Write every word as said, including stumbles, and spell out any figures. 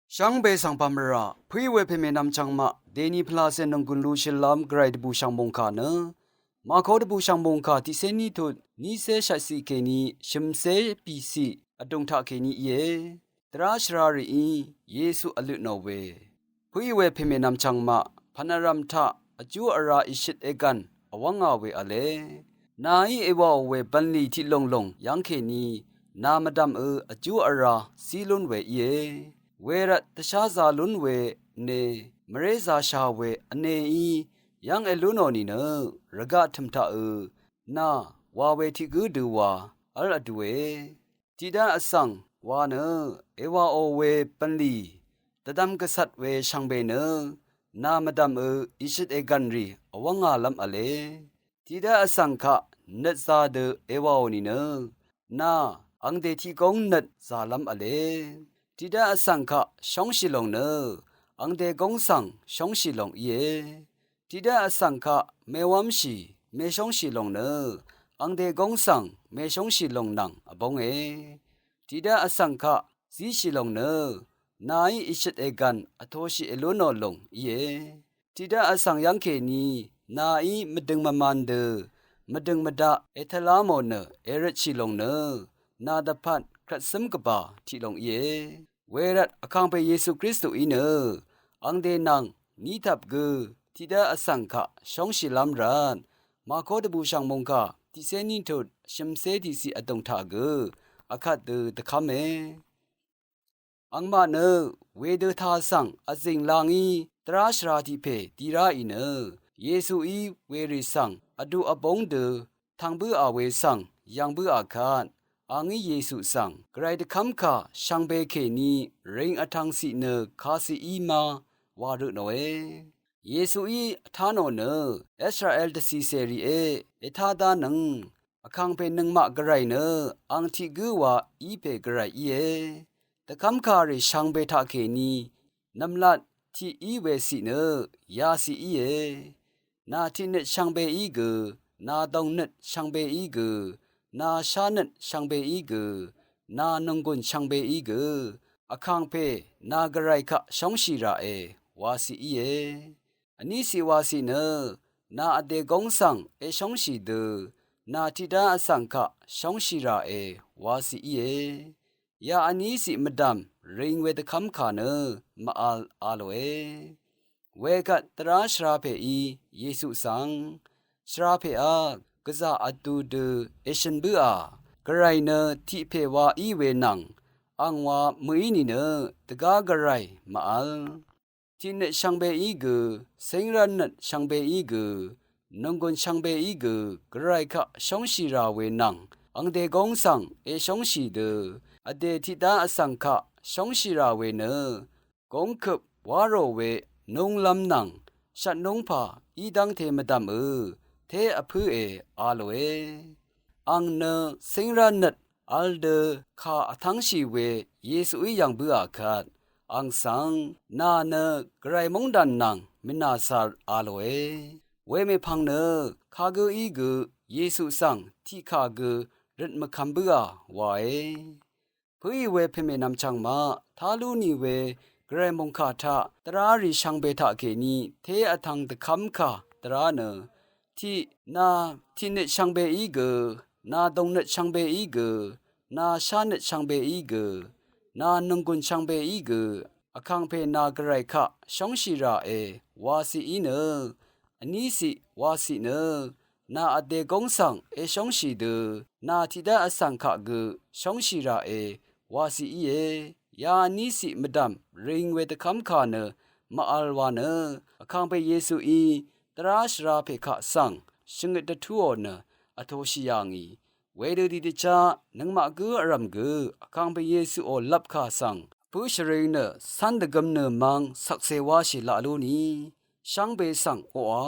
Shvngbe svng pà mvrà pø̀í we pèmènvm chvngmaq dèni pvlacè nònggùn lushìlv́m gvray dvbùshv̀ng mòngkà nø, màko dvbùshv̀ng mòngkà tiqcé ní tut nícé shvtciq kèní shø̀mcé bìciq vdùng taqkèní íe. Dvrá shvrarìí Yesu vløtnò we pø̀í we pèmènvm chvngmaq pv̀n vrv̀m taq vjú vrá ìshøt ègv̀n vwv́ngā we v̄le. Nàí èwàò we bv̀nlì tiqlònglòng yv́ngkèní nà mvdv̀mø vjú vrá cí lún we íe. Wervt dvsházā lún we vne, mvrézāshà we vneí yv́ng èlúnò nìnø, rvgaq tø̀m taqø nà wa we tiq gǿ dø wa v́l vdue. Tiqdv́ vsvng wa nø èwàò we bv̀nlì dvdvm gvcvt we shvngbe nø nà mvdv̀mø ìshøt ègv̀n rì vwv́ngālv́m v̄le. Tiqdv́ vsvng kaq nøt zā dø èwàò nìnø nà angdè tiq góng nøt zàlv́m v̄le. Tiqdv́ vsvng kaq shóngshì lòng nø angdè góng svng shóngshì lòng íe. Tiqdv́ vsvng kaq mèwv́mshì mèshóngshì lòng nø angdè góng svng mèshóngshì lòng nvng vbónge. Tiqdv́ vsvng kaq zíshì lòng nø nàí ìshøt ègv̀n vtoshì èlúnò lòng íe. Tiqdv́ vsvng yv́ngkèní nàí mvdøng mvman dø mvdøng mvdaq ètvlá mò nø èrøtshì lòng nø nà dvpvt krvtsǿm gvbà tiq lòng íe. Wervt vkàngpè Yesu Kristuí nø angdè nvng nítap gø tiqdv́ vsvng kaq shóngshìlv́m rvt màko dvbùshv̀ng mòngkà tiqcé ní tut shø̀mcé tiqciq vdùng taq gø akvt dø dvkv́me. Angmaq nø wedø tà svng vzìng la ngí dvrá shvra tiq pè di ráì nø Yesuí werì svng vdu vbóng dø tvng bǿà we svng yv̀ng bǿà kvt, a ngí Yesu svng gvray dvkv́mkà shvngbe kèní ring vtv̄ngciq nø kàciq í má wa røtnòe. Yesuí vtá nò nø Israel dvcìcèrìé ètá dánøng, vkàngpè nøngmaq gvray nø ang tiq gǿ wa í pè gvray íe. Dvkv́mkàrì shvngbe taqkèní nv̀mlat tiq í we ciq nø yaciq íe. Nà tiqnøt shvngbeí gø, nà dongnøt shvngbeí gø, nà shánøt shvngbeí gø, nà nònggùn shvngbeí gø, vkàngpè nà gvray kaq shóngshì ràe waciq íe. Vní ciq waciq nø nà vdè góng svng èshóngshì dø nà tiqdá vsvng kaq shóngshì ràe waciq íe. Ya vní ciq mvdv̀m ring we dvkv́mkà nø màvl a lòe. Wekvt dvrá shvra pèí Yesu svng, shvra pèá gvzà vdu dø èshø̀n bǿà, gvray nø tiq pè wa í we nvng ang wa mø̀í nìnø dvgá gvray màvl. Tiqnøt shvngbeí gø, céngrv́nnøt shvngbeí gø, nònggùn shvngbeí gø gvray kaq shóngshì rà we nvng angdè góng svng èshóngshì dø vdè tiqdá vsvng kaq shóngshì rà we nø góng køp wá rò we núnglv́m nvng shvtnúngpà í dv́ngte mvdv̀mø té vpǿe a lòe. Ang nø céngrv́nnøt vl dø kà vtv́ngshì we Yesuí yv̀ng bǿà kvt, ang svng nà nø gvray móngdàn nvng mvnàcār a lòe. Wemèpvng nø kagǿí gø Yesu svng tiqkà gø røt mvkvm bǿà wae. Pǿì we pèmènvm chv̀ngmaq tá lú nì we gvray mòngkà taq dvrá rì shvngbe taqkèní té vtv̄ng dvkv́mkà dvrá nø tiq nà tiqnøt shvngbeí gø, nà dongnøt shvngbeí gø, nà shánøt shvngbeí gø, nà nònggùn shvngbeí gø vkàngpè nà gvray kaq shóngshì ràe waciq í nø vní ciq waciq nø nà vdè góng svng èshóngshì dø nà tiqdá vsvng kaq gø shóngshì ràe waciq íe. Ya vní ciq mvdv̀m ring we dvkv́mkà nø màvl wa nø vkàngpè Yesuí dvrá shvra pè kaq svng shvngøt dvtúò nø vtōshì yà ngì. Wedø tiqdvchá nøngmaq gǿ vrv̀m gø vkàngpè Yesuò lvpkà svng vpǿ shvring nø cv́n dvgøm nø mvng shvkse wáshì laq lú nì shvngbe svng oqà